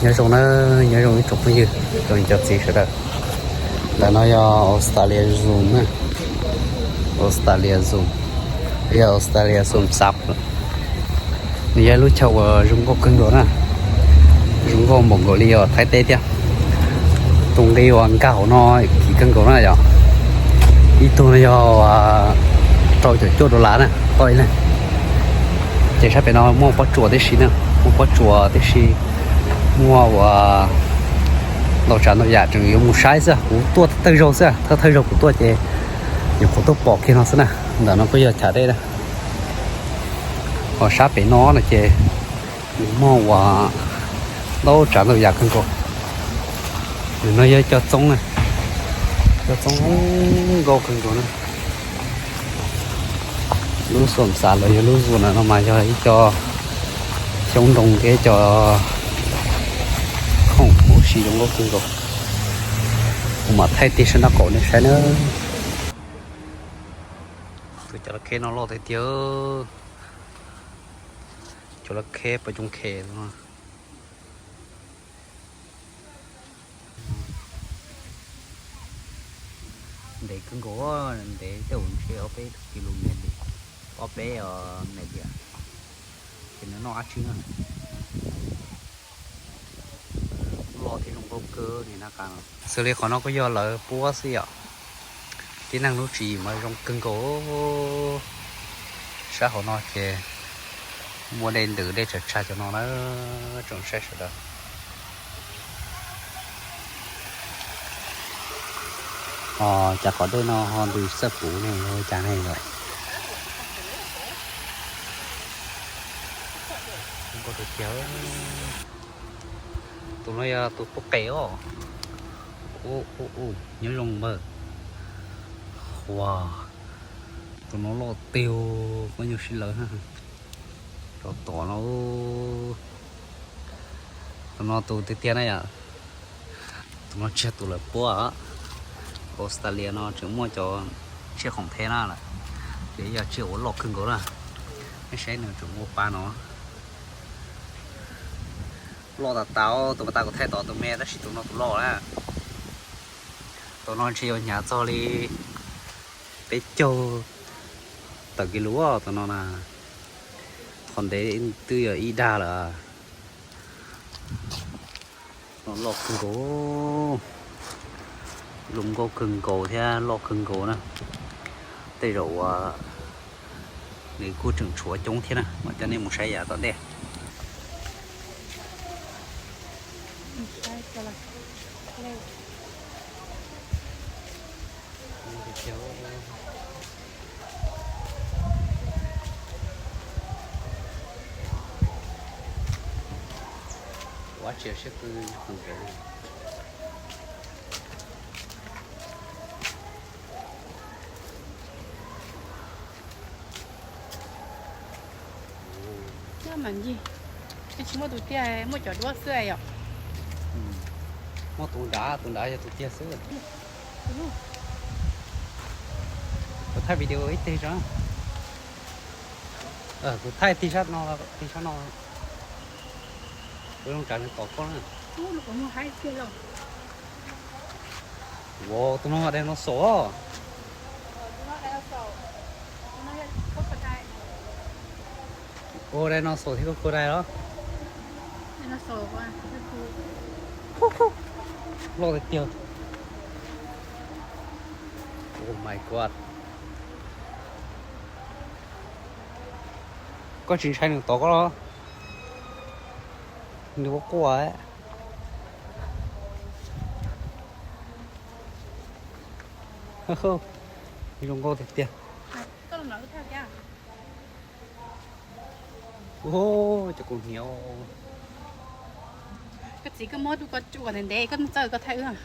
Nyob zoo na, nyob zoo ib tsoom phooj ywg, tsoom niam tsoom txiv sawv daws. Ntawm no yog Australia Zoo na, Australia Zoo, yog Australia Zoo Sub. Nws yog ib lub chaw uas zoo nkauj kawg nkaus na, zoo nkauj npaum nkaus li uas Thaib teb thiab. Tus nqi uas nkag hauv no kim kawg nkaus na yom. Ib tug no yog rau caum cuaj dollar na, toj ib leeg. Ces sab pem no muaj pob tsuas tib si na, muaj pob tsuas tib si, muaj ua ntau tsav ntau yam tseem yuav mus saib xwb, kuv tuaj thawj zaug xwb, thawj thawj zaug kuv tuaj ces nyuam qhuav tuaj pom kiag no xwb na. Ntawm no kuj yog chav dej na. Ho sab pem no no ces nws muaj ua ntau tsav ntau yam kawg nkaus. Nws no yog cov txoob, cov txoob zoo nkauj kawg nkaus na. Lub xom xav los yog lub zoo na no mas yog ib co xyoob ntoo thiab cov khoom huv si zoo nkauj kawg nkaus. Kuv mam thaij tig sab nraub qaum nej saib na. Tus cov laj kheb no loj tiag tiag. Cov laj kheb pab coob khe no. Ntev kawg nkaus, ntev tej zaum ntshe ob peb kilomev, ob peb mev tiam. Ces nws noj dab tsi na. Loj thiab zoo nkauj kawg li na. Xws li qhov no kuj yog lawv puab xwb yom. Tib neeg lub tswv yim mas zoo kawg nkaus. Sab hauv no ces muaj dej ntws dej tshav tshav cov no na, tsoom saib sawv daws. Cas qhov dej no ho ntws txawj puv ne, ua cas ne yom? Tus no yog tus pub qes os. Ub, ub, ub, nyob zoo npawg. Ua, tus no loj tiag, koj nyuag sib lawv. Rau tom no, tus no tus tiag tiag na yom. Tus no tsis yog tus lawv puab. Australia no tseem muaj cov tsiaj khoom theb na lawm, ces yog tsiaj uas loj kawg nkaus na. Nej saib nws tseem ua pa no. Loj tas tas, tus pas tas kuv thaij tom tus me tab sis tus no tus loj na. Tus no ntshe yuav hnyav txog li peb caug tawm kis lus tus no na. Qhov ntev twb yog ib dag lawm. Loj kawg nkaus, zoo nkauj kawg nkaus thiab loj kawg nkaus na. Tej zaum uas nws kuj tseem tshuav coob thiab na, mam coj nej mus saib yav tom ntej. Nyob mas ncig, twb tsis muaj tus tiag, muaj cov duab xwb yom. Muaj tus nrad, tus nrad yog tus tiag xwb. Kuv thaij video ib teg tso. Kuv thaij tig sab no, tig sab no. Kuv zoo tsav nws tom koj na. Ua, tus no dinosaur os. Ua, dinosaur thiab crocodile los? Loj tiag tiag. Oh my god. Koj tsis ntshai nws tom koj los? Nws quaj quaj. Zoo nkauj tiag tiag. Cov kaus hniav. Koj txiv, koj muab rau koj tsuas ntev ntev, koj txawj koj thaij wb.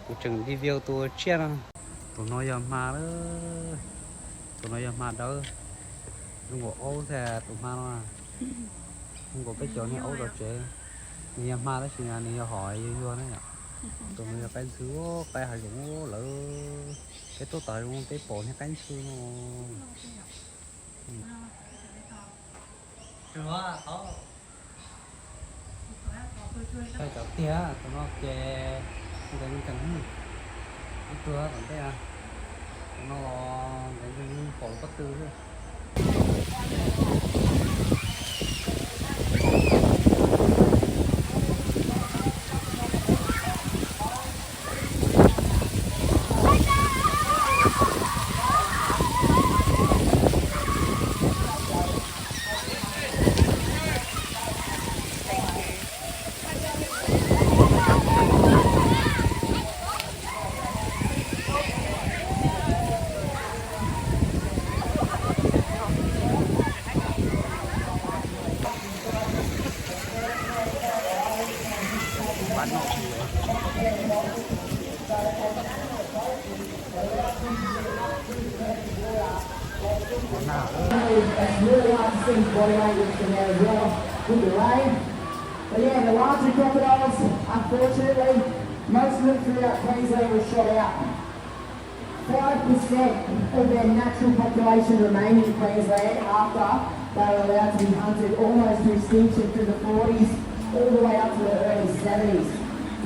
Kuv tseem review tus tsiaj no. Tus no yog hma, tus no yog hma dawb. Zoo nkaus aub thiab tus hma no. Zoo nkaus peb cov niag aub zov tsev. Nws yog hma tab sis nws yog hom yuag yuag na yom. Tus no yog qaib ntxhw, qaib hav zoov lawm. Peb tuaj tom hav zoov peb pom niag qaib ntxhw no. Saib cov tiag, tus no ces nkees nkees, ib tug tom ntej, tus no los nkees nkees pom pob tw xwb. It's really hard to see body language from there as well with the rain. But yeah, the larger crocodiles, unfortunately, most of them throughout Queensland were shot out. Five percent of their natural population remain in Queensland after they were allowed to be hunted almost to extinction through the forties all the way up to the early seventies,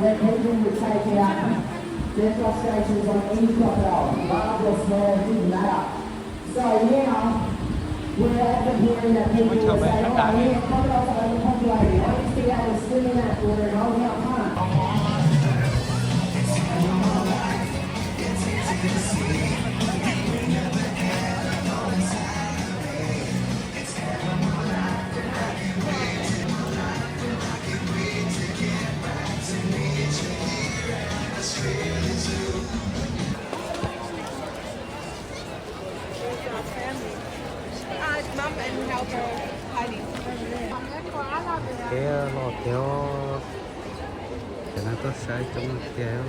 where people would take out their frustrations on any crocodile, large or small, didn't matter. So now, we're often hearing that people will say, oh yeah, crocodiles are overpopulated, I used to be able to swim in that water and I was out fine. Kev los tiag, cov neeg tuaj saib coob tiag.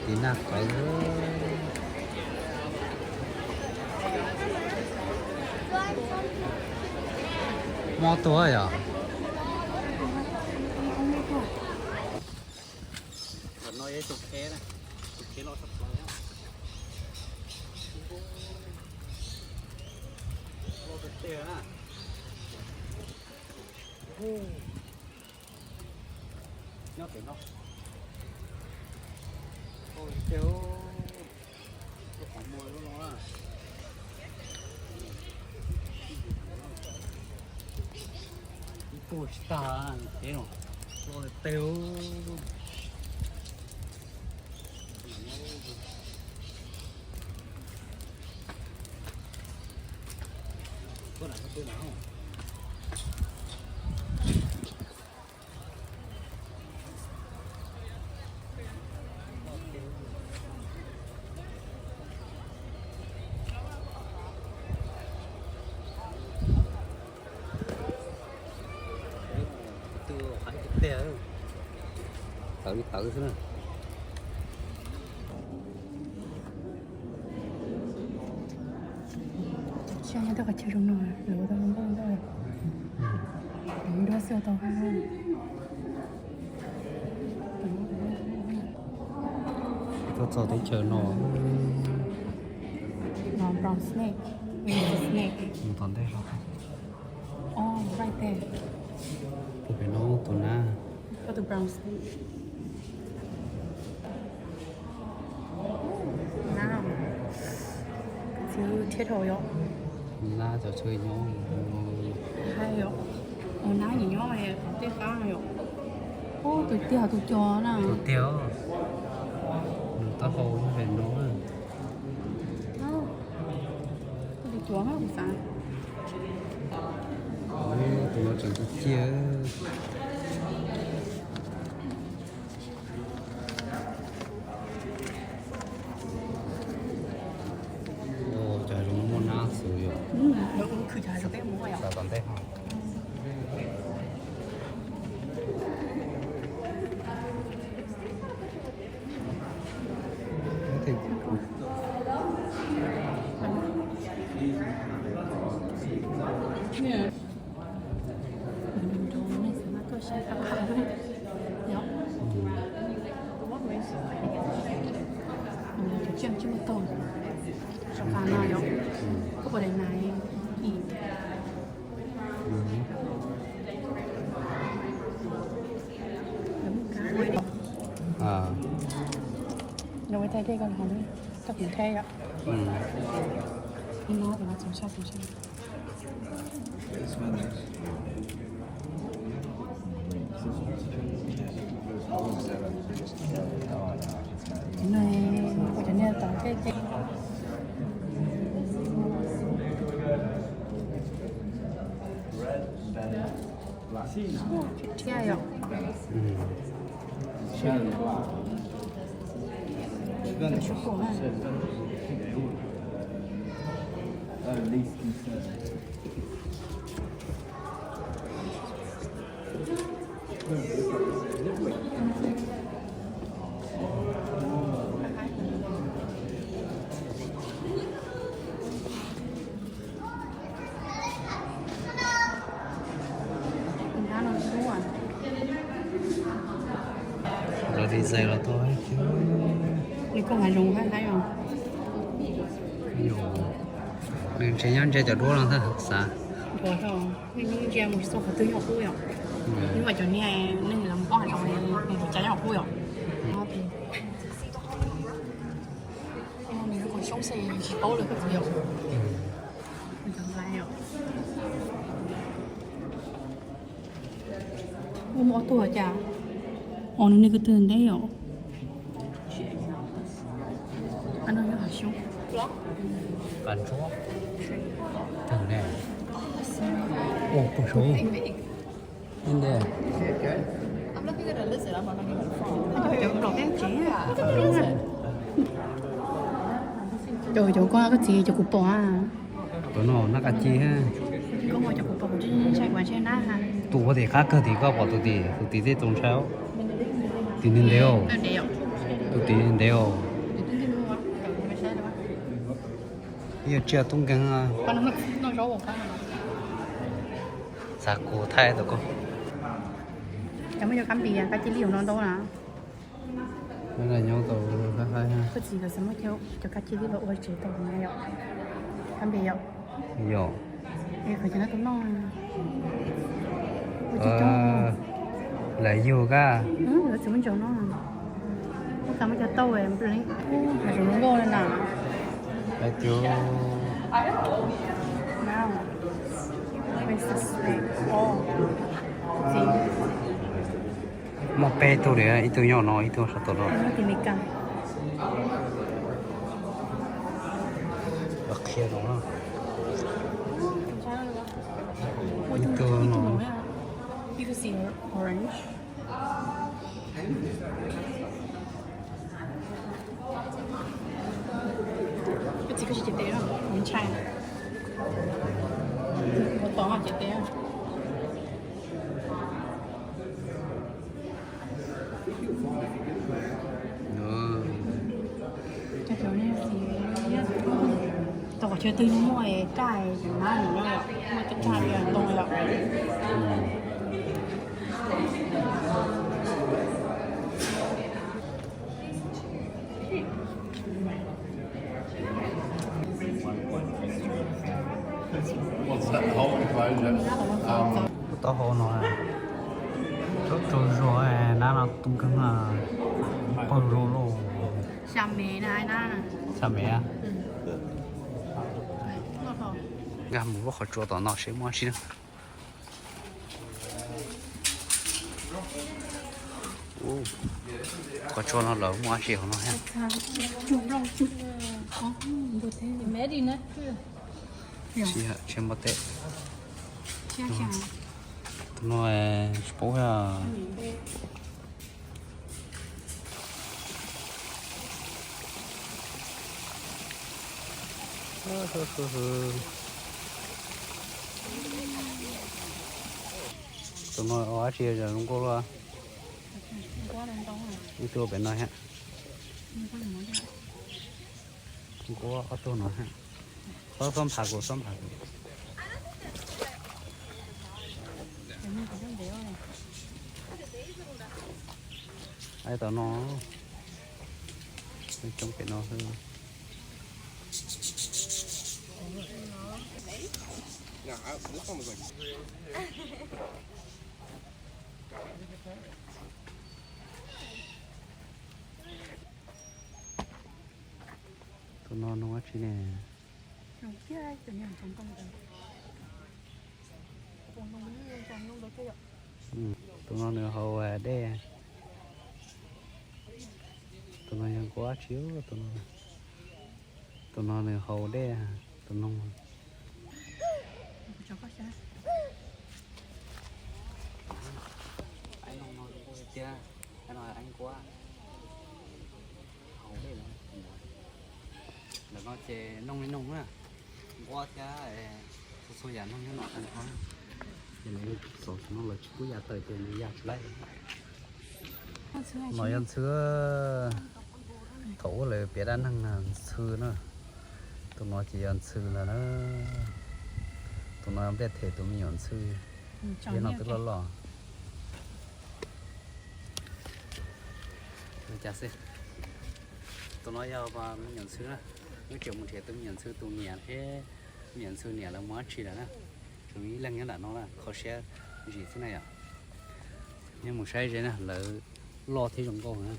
Tiv nag qawv. Mob tuag yom. Qhov no yog tus kheb na, tus kheb loj tshaj plaws. Loj tiag tiag na. Nyob pem no. Loj tiag, loj qhov muag loj no na. Ib puag tsis tag, kheb no loj tiag tiag. Tawv li tawv xwb na. Cov tsiaj nyob tej qhov chaw zoo no lawv ua tau zoo nkauj ntau. Lawv nruab xwb tau. Tuaj txog teb chaws no. No brown snake, rainbow snake. Mus tom ntej hlo. Oh, right there. Tus pem no tus nab. Got the brown snake. Nab, txiv thiab dhau yom. Nab cov tshuaj nyob. Hais yom. Ua nab nyob nyob tej qab yom. Ub, tus tiag tus co na. Tus tiag. Nws taub hau pem no. Tus co na kuv xav. Tus no tseem tus tiag. Cov zoo muaj nab xwb yom. Xav tom ntej ho. Tus tsiaj tsis muaj taug, sov qab no yom, koj puas dai nai ib. Rau ua thaij dej koj los hov, koj kuv thaij yom. Ib no kuv txaus sab txaus sab. Ua cov niag tau tej ces thiab yom. Lawv design los tau thiab. Nws kuj hav zoov hab hab os. Nws ntshe nyob ntsia cov duab no ntag xav. Ntsia mus tsis txog qhov twg nyob qub yom. Nws mas cov niag neeg los mus paub hav zoov mus cov nyob qub yom. Nws kuj xyoob xwb tsis paub lawm koj txiv yom. Ua muaj ob tug cas. Os, nws niag ko tw nteb yom. Qab no yog hav xyoob. Qab ntsuab. Tawg ne. Ua pug saud. Cov nplaum peb tsev. Cov, cov koj, koj txiv, cov kuv pom a. Tus no nab qa ci. Koj muaj cov kuv pom, kuv tsis ntshai, kuv ntshai nab. Tus ua tim qab kawg tim koj pom tus tim, tus tim tej txaus ntshai. Tim nws ntev os. Tus tim ntev os. Yog tsiaj tub nkeeg. Xav kuv thaij tau koj. Cov muaj cov kab npis, kab cia li no ntau na. Nyob tau koj txiv, koj txiv muab cov kab cia li los ua tsev tau na yom. Kab npis yom. Yom. Qhov cov no tus no. Lam yug kab. Lawv txiv muab ntsaum no. Muab cov tauj, hav zoov zoo nkauj li na. Hais tias muaj peb tug li, ib tug nyob no, ib tug sab tom no. Los qhia no. Ib tug no. Ib tug xim orange. Koj txiv, koj tsis cev tes los? Kuv ntshai. Kuv tos cev tes. Cov, cov, tau qhov chaw twg muaj raj, cov nab no muaj raj ntoo yom. Taub hau no, tsaug zog, nab no tub nkeeg, pawg zog lauj. Xya me na, xya me. Nkag mus lub qhov tsua tom no seb muaj dab tsi na. Qhov tsua no lawv muaj dab tsi hauv no thiab. Tsis npau teb. Tus no tsis paub. Tus no ua dab tsi zoo nkauj luaj. Ib tug pem no thiab. Nquab ob tug no thiab. Xob, xob nphav kuv, xob nphav kuv. Ai, tom no coob pem no xwb. No nug dab tsi ne? Tus no nws haus dej. Tus no yog nquab dab tsi? Tus no nws haus dej, tus noog. Tiag, nquab haus dej. Ntawm no ces noog li noog na, nquab thiab txhua txhua yam noog nyob no tag nrho. Ces nws xov no lawv tsis pub ya tawm ces nws ya tsis laib. No yog ntxhw. Thaum ub lawv piav dab neeg ntxhw na. Tus no ces yog ntxhw ntag na. Tus no npliaj them tus me nyuam ntxhw. Thiab no twb loj loj. Tus no yog me nyuam ntxhw na. Wb tseem mus nrhiav tus me nyuam ntxhw tus niam thiab me nyuam ntxhw niam lawv mus dab tsi lawm na. Tseem ib leeg nyob nram no na, kho siab zim xwb na yom. Nej mus saib ze na, lawv loj thiab zoo nkauj na.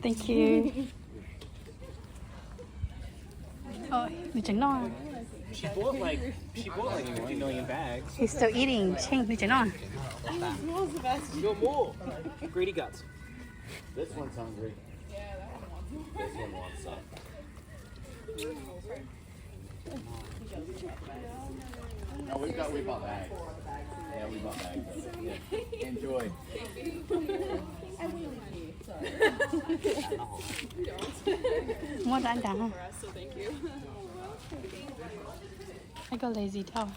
Thank you. Nws tseem noj. She bought like she bought like fifty million bags. He's still eating. Cheng, nws tseem noj. No more. Greedy guts. This one's hungry. This one wants some. No, we got, we bought bags. Yeah, we bought bags. Yeah. Enjoy. Muab rau nrad ha. I got lazy too.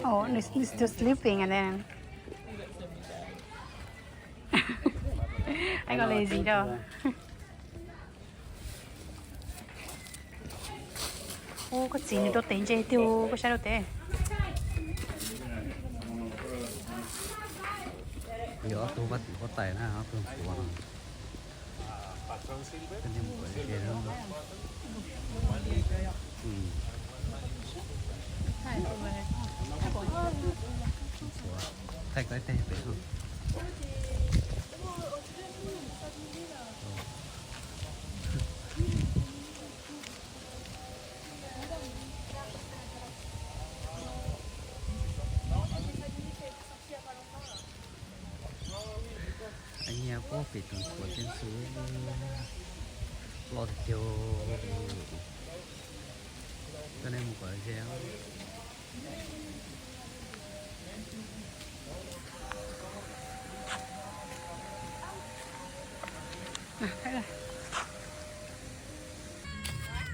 Oh, it's, it's still sleeping and then I got lazy too. Ua koj txiv nws rau tes ntse tiag, koj saib rau tes. Yog ob tug vaj tij huab tais na, ob tug ntxhuav no. Thaij koj ib teg pem. Nyias puab pem tus ntxhuav thiab xwb. Loj tiag tiag. Coj nej mus kom ze.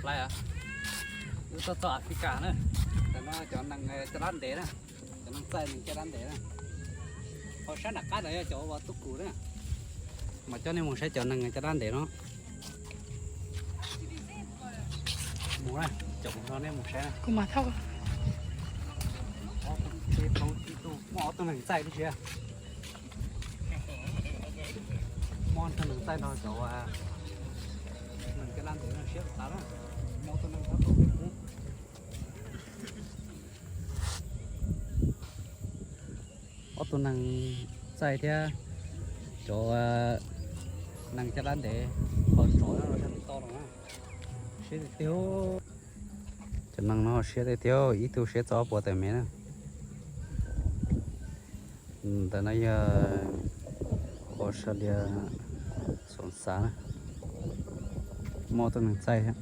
Lawv tuaj txog Africa na, tam no cov nees caj dab ntev na, cov nees txaij nees caj dab ntev na. Ho sab nram qab ntawd yog cov uas tub kum na. Mas coj nej mus saib cov nees caj dab ntev no. Mus na, coj kuv nrog nej mus saib na. Kuv mam thauj. Muaj ob tug nees txaij tib si. Muaj ob tug nees txaij no cov nees caj dab ntev no siab tas na. Muaj ob tug nees txaij tau peb pub. Ob tug nees txaij thiab cov nees caj dab ntev ho tsov nyob rau sab tim toj no na. Siab tiag tiag. Cov nees no siab tiag tiag, ib tug siab txog ob puas tawm mev na. Ntawm no yog Australia xoom xav na. Muaj ob tug nees txaij thiab,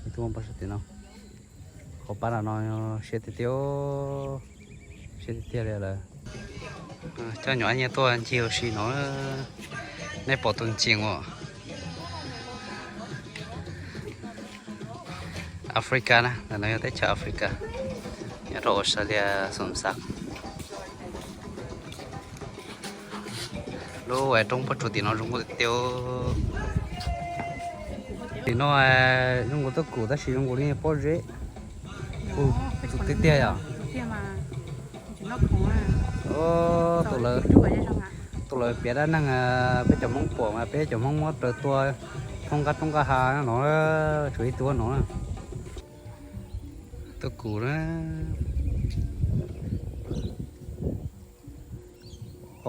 ib tug muaj pab sab tim no. Qhov pab nram no siab tiag tiag, siab tiag tiag li lawm. Coj nyuam nyias tuaj ncig ua si no, nej pom tus ntsis uas Africa na, ntawm no yog teb chaws Africa, nyob rau Australia xoom xav. Lub roob pob tsuas tim no zoo nkauj tiag tiag. Tim no zoo nkaus tub kum tab sis zoo nkaus li pob zeb. Tus tiag tiag yom. Tus lawv Tus lawv piav dab neeg peb cov Hmoob pom mas peb cov Hmoob muab raws tua, Hmoob nqaj roob nqaj hav no, tshuav ib tug no na. Tuaj kus na,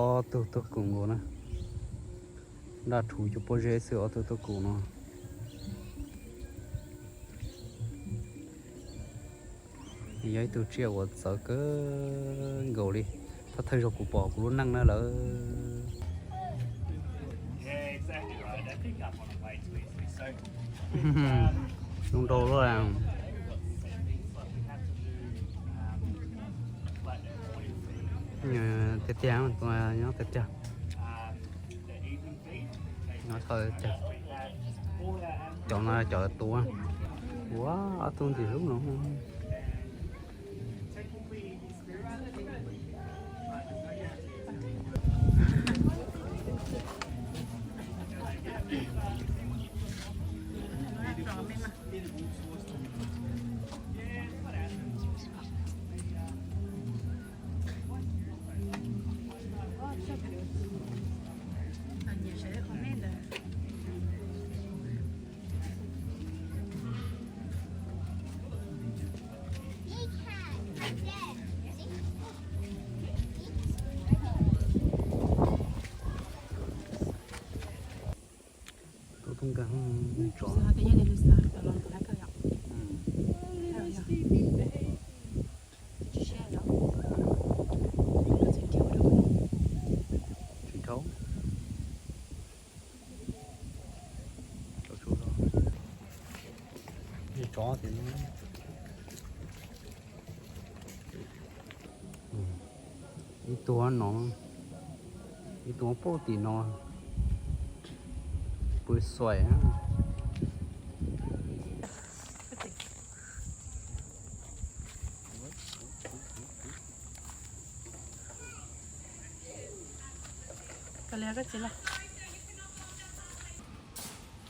ob tug tuaj kus nkaus na. Nraj rhuv cov pob zeb xwb, ob tug tuaj kus no. Yog ib tug tsiaj uas txawv kawg nkaus li, thawj thawj zaug kuv pom kuv lub neej na lawm. Zoo nraug luaj. Tiag tiag, nyob tiag tiag. Nyob tiag tiag. Cov no cov tua. Ua ob tug ntxim hlub no. Tub tub nkag tsov. Tsis dhau. Tsov tias ib tug no, ib tug puag tim no, pw xuaim.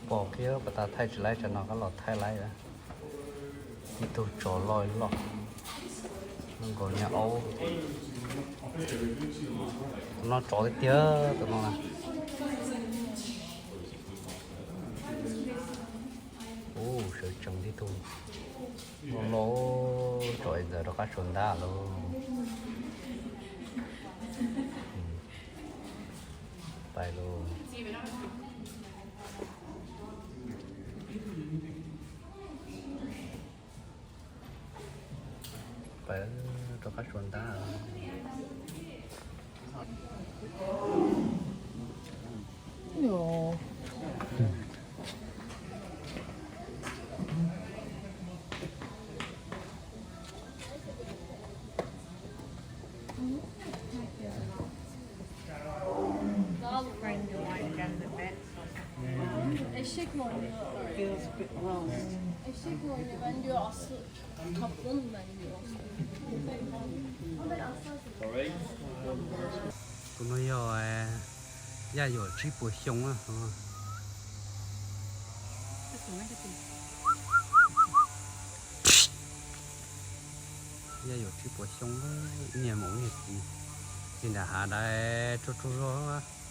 Pom kiag pas tas thaij tsis laib, tsam no koj los thaij laib. Ib tug tsov loj loj, zoo nkaus niag aub. Tus no tsov tiag tiag tus no na. Ub, sawv tsees tib tug. Loj loj, tsov ntxawm rov qab suav ntab lauj. Pais lauj. Pais rov qab suav ntab. Tus no yog yaj yuam tsib puas xyoo na. Yaj yuam tsib puas xyoo, niag maum niag txiv, ces nram hav dais tsuag tsuag zog.